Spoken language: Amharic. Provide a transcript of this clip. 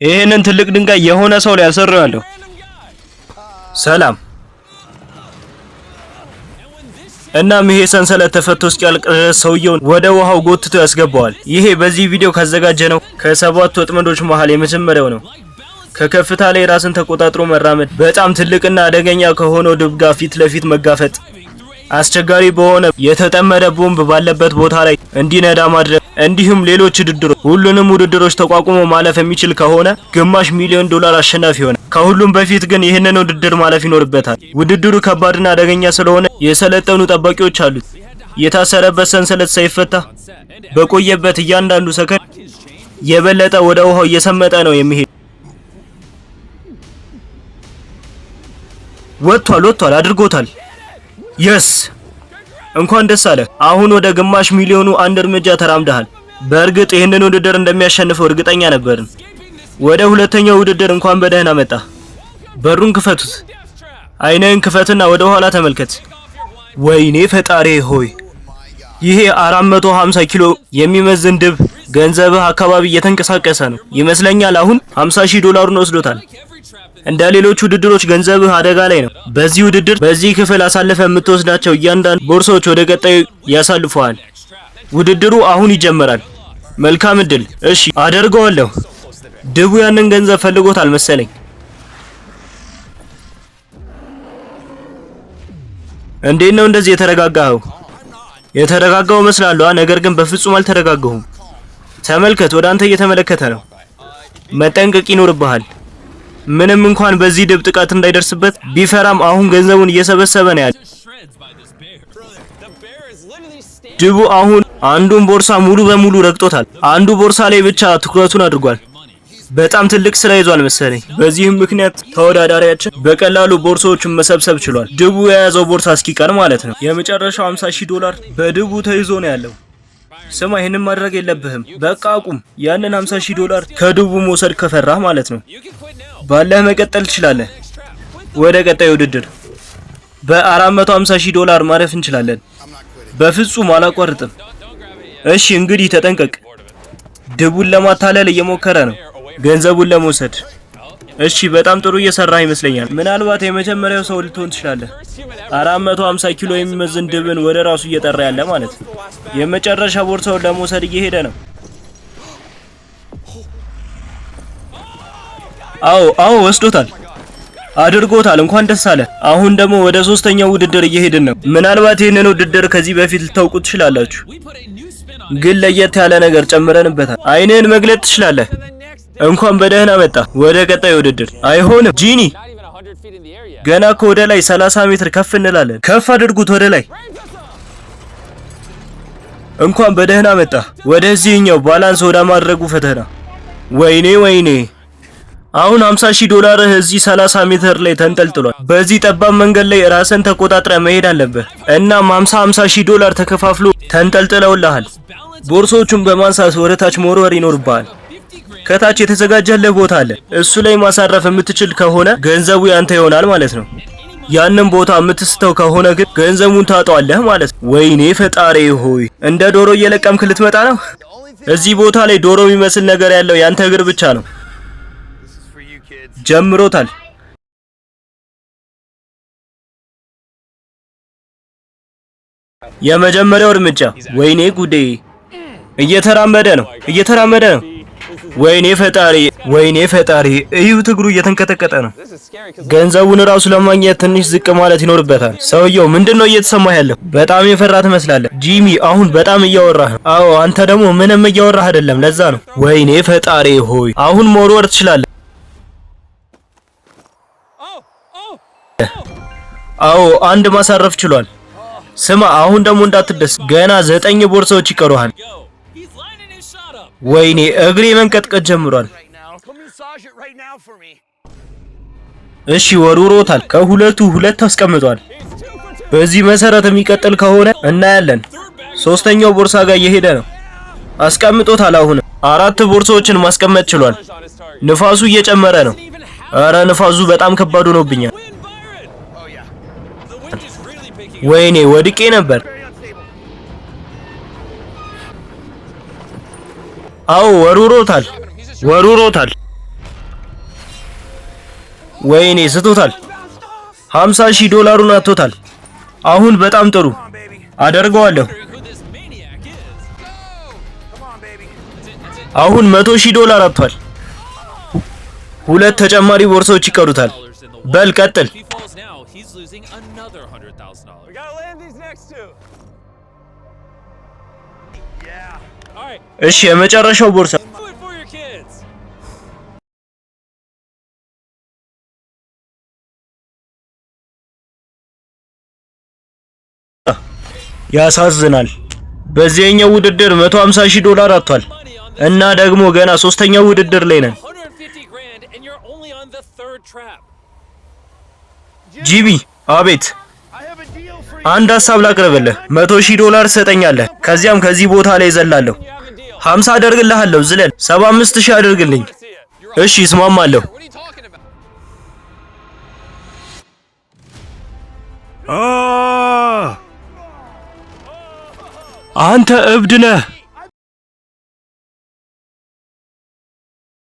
ይህንን ትልቅ ድንጋይ የሆነ ሰው ላይ አሰረዋለሁ። ሰላም። እናም ይሄ ሰንሰለት ተፈቶ እስኪያልቅ ድረስ ሰውየውን ወደ ውሃው ጎትቶ ያስገባዋል። ይሄ በዚህ ቪዲዮ ካዘጋጀነው ከሰባቱ ወጥመዶች መሃል የመጀመሪያው ነው። ከከፍታ ላይ ራስን ተቆጣጥሮ መራመድ፣ በጣም ትልቅና አደገኛ ከሆነው ድብ ጋር ፊት ለፊት መጋፈጥ፣ አስቸጋሪ በሆነ የተጠመደ ቦምብ ባለበት ቦታ ላይ እንዲነዳ ማድረግ፣ እንዲሁም ሌሎች ውድድሮች። ሁሉንም ውድድሮች ተቋቁሞ ማለፍ የሚችል ከሆነ ግማሽ ሚሊዮን ዶላር አሸናፊ ይሆናል። ከሁሉም በፊት ግን ይህንን ውድድር ማለፍ ይኖርበታል። ውድድሩ ከባድና አደገኛ ስለሆነ የሰለጠኑ ጠባቂዎች አሉት። የታሰረበት ሰንሰለት ሳይፈታ በቆየበት እያንዳንዱ ሰከንድ የበለጠ ወደ ውሃው እየሰመጠ ነው የሚሄድ። ወጥቷል፣ ወጥቷል፣ አድርጎታል። Yes፣ እንኳን ደስ አለህ። አሁን ወደ ግማሽ ሚሊዮኑ አንድ እርምጃ ተራምደሃል። በእርግጥ ይህንን ውድድር እንደሚያሸንፈው እርግጠኛ ነበርን። ወደ ሁለተኛው ውድድር እንኳን በደህና መጣህ። በሩን ክፈቱት። አይንህን ክፈትና ወደ ኋላ ተመልከት። ወይኔ ፈጣሪ ሆይ! ይሄ 450 ኪሎ የሚመዝን ድብ ገንዘብህ አካባቢ እየተንቀሳቀሰ ነው ይመስለኛል። አሁን 50 ሺህ ዶላሩን ወስዶታል። እንደ ሌሎች ውድድሮች ገንዘብህ አደጋ ላይ ነው። በዚህ ውድድር በዚህ ክፍል አሳልፈህ የምትወስዳቸው እያንዳንዱ ቦርሳዎች ወደ ቀጣዩ ያሳልፈዋል። ውድድሩ አሁን ይጀመራል። መልካም እድል። እሺ፣ አደርገዋለሁ። ድቡ ያንን ገንዘብ ፈልጎታል መሰለኝ። እንዴት ነው እንደዚህ የተረጋጋኸው? የተረጋጋው እመስላለሁ፣ ነገር ግን በፍጹም አልተረጋጋሁም። ተመልከት፣ ወደ አንተ እየተመለከተ ነው። መጠንቀቅ ይኖርብሃል። ምንም እንኳን በዚህ ድብ ጥቃት እንዳይደርስበት ቢፈራም አሁን ገንዘቡን እየሰበሰበ ነው ያለው። ድቡ አሁን አንዱን ቦርሳ ሙሉ በሙሉ ረግጦታል። አንዱ ቦርሳ ላይ ብቻ ትኩረቱን አድርጓል። በጣም ትልቅ ስራ ይዟል መሰለኝ። በዚህም ምክንያት ተወዳዳሪያችን በቀላሉ ቦርሳዎቹን መሰብሰብ ችሏል። ድቡ የያዘው ቦርሳ እስኪቀር ማለት ነው። የመጨረሻው 50 ሺህ ዶላር በድቡ ተይዞ ነው ያለው። ስማ፣ ይህንን ማድረግ የለብህም። በቃ አቁም። ያንን 50 ሺህ ዶላር ከድቡ መውሰድ ከፈራህ ማለት ነው። ባለህ መቀጠል ትችላለህ። ወደ ቀጣይ ውድድር በ450 ሺህ ዶላር ማረፍ እንችላለን። በፍጹም አላቋርጥም። እሺ እንግዲህ ተጠንቀቅ። ድቡን ለማታለል እየሞከረ ነው ገንዘቡን ለመውሰድ። እሺ በጣም ጥሩ እየሰራህ ይመስለኛል። ምናልባት የመጀመሪያው ሰው ልትሆን ትችላለህ። 450 ኪሎ የሚመዝን ድብን ወደ ራሱ እየጠራ ያለ ማለት ነው። የመጨረሻ ቦርሳውን ለመውሰድ እየሄደ ነው። አዎ አዎ፣ ወስዶታል፣ አድርጎታል። እንኳን ደስ አለ። አሁን ደግሞ ወደ ሶስተኛው ውድድር እየሄድን ነው። ምናልባት ይህንን ውድድር ከዚህ በፊት ልታውቁ ትችላላችሁ፣ ግን ለየት ያለ ነገር ጨምረንበታል። አይንህን መግለጥ ትችላለህ። እንኳን በደህና መጣ ወደ ቀጣይ ውድድር። አይሆንም ጂኒ፣ ገና እኮ ወደ ላይ 30 ሜትር ከፍ እንላለን። ከፍ አድርጉት ወደ ላይ። እንኳን በደህና መጣ ወደዚህኛው balance ወደ ማድረጉ ፈተና። ወይኔ ወይኔ! አሁን 50 ሺህ ዶላርህ እዚህ 30 ሜትር ላይ ተንጠልጥሏል። በዚህ ጠባብ መንገድ ላይ ራስን ተቆጣጥረህ መሄድ አለብህ። እናም 50 50 ሺህ ዶላር ተከፋፍሎ ተንጠልጥለውልሃል። ቦርሶቹን በማንሳት ወደ ታች መወርወር ይኖርብሃል። ከታች የተዘጋጀልህ ቦታ አለ። እሱ ላይ ማሳረፍ የምትችል ከሆነ ገንዘቡ ያንተ ይሆናል ማለት ነው። ያንን ቦታ የምትስተው ከሆነ ግን ገንዘቡን ታጣዋለህ ማለት ነው። ወይኔ ፈጣሪ ሆይ፣ እንደ ዶሮ እየለቀምክ ልትመጣ ነው። እዚህ ቦታ ላይ ዶሮ የሚመስል ነገር ያለው ያንተ እግር ብቻ ነው። ጀምሮታል። የመጀመሪያው እርምጃ። ወይኔ ጉዴ! እየተራመደ ነው፣ እየተራመደ ነው። ወይኔ ፈጣሪ፣ ወይኔ ፈጣሪ! እዩት፣ እግሩ እየተንቀጠቀጠ ነው። ገንዘቡን እራሱ ለማግኘት ትንሽ ዝቅ ማለት ይኖርበታል። ሰውየው ምንድነው እየተሰማህ ያለው? በጣም የፈራ ትመስላለህ ጂሚ። አሁን በጣም እያወራህ ነው። አዎ፣ አንተ ደግሞ ምንም እያወራህ አይደለም። ለዛ ነው። ወይኔ ፈጣሪ ሆይ! አሁን መወርወር ትችላለህ። አዎ፣ አንድ ማሳረፍ ችሏል። ስማ፣ አሁን ደግሞ እንዳትደስ፣ ገና 9 ቦርሳዎች ይቀሩሃል። ወይኔ እግሬ መንቀጥቀጥ ጀምሯል። እሺ ወርውሮታል። ከሁለቱ ሁለት አስቀምጧል። በዚህ መሰረት የሚቀጥል ከሆነ እናያለን። ሶስተኛው ቦርሳ ጋር እየሄደ ነው። አስቀምጦታል። አሁን አራት ቦርሳዎችን ማስቀመጥ ችሏል። ንፋሱ እየጨመረ ነው። ኧረ ንፋሱ በጣም ከባድ ሆኖብኛል። ወይኔ ወድቄ ነበር። አዎ ወርውሮታል፣ ወርውሮታል። ወይኔ ስቶታል። 50 ሺህ ዶላሩን አጥቶታል። አሁን በጣም ጥሩ አደርገዋለሁ። አሁን 100 ሺህ ዶላር አጥቷል። ሁለት ተጨማሪ ቦርሳዎች ይቀሩታል። በል ቀጥል። እሺ የመጨረሻው ቦርሳ። ያሳዝናል። በዚህኛው ውድድር 150 ሺህ ዶላር አጥቷል እና ደግሞ ገና ሶስተኛው ውድድር ላይ ነን። ጂሚ፣ አቤት። አንድ ሀሳብ ላቅርብልህ። 100 ሺህ ዶላር ትሰጠኛለህ። ከዚያም ከዚህ ቦታ ላይ ዘላለሁ። 50 አደርግልሃለሁ። ዝለል። 75 ሺህ አድርግልኝ። እሺ፣ እስማማለሁ። አንተ እብድ ነህ።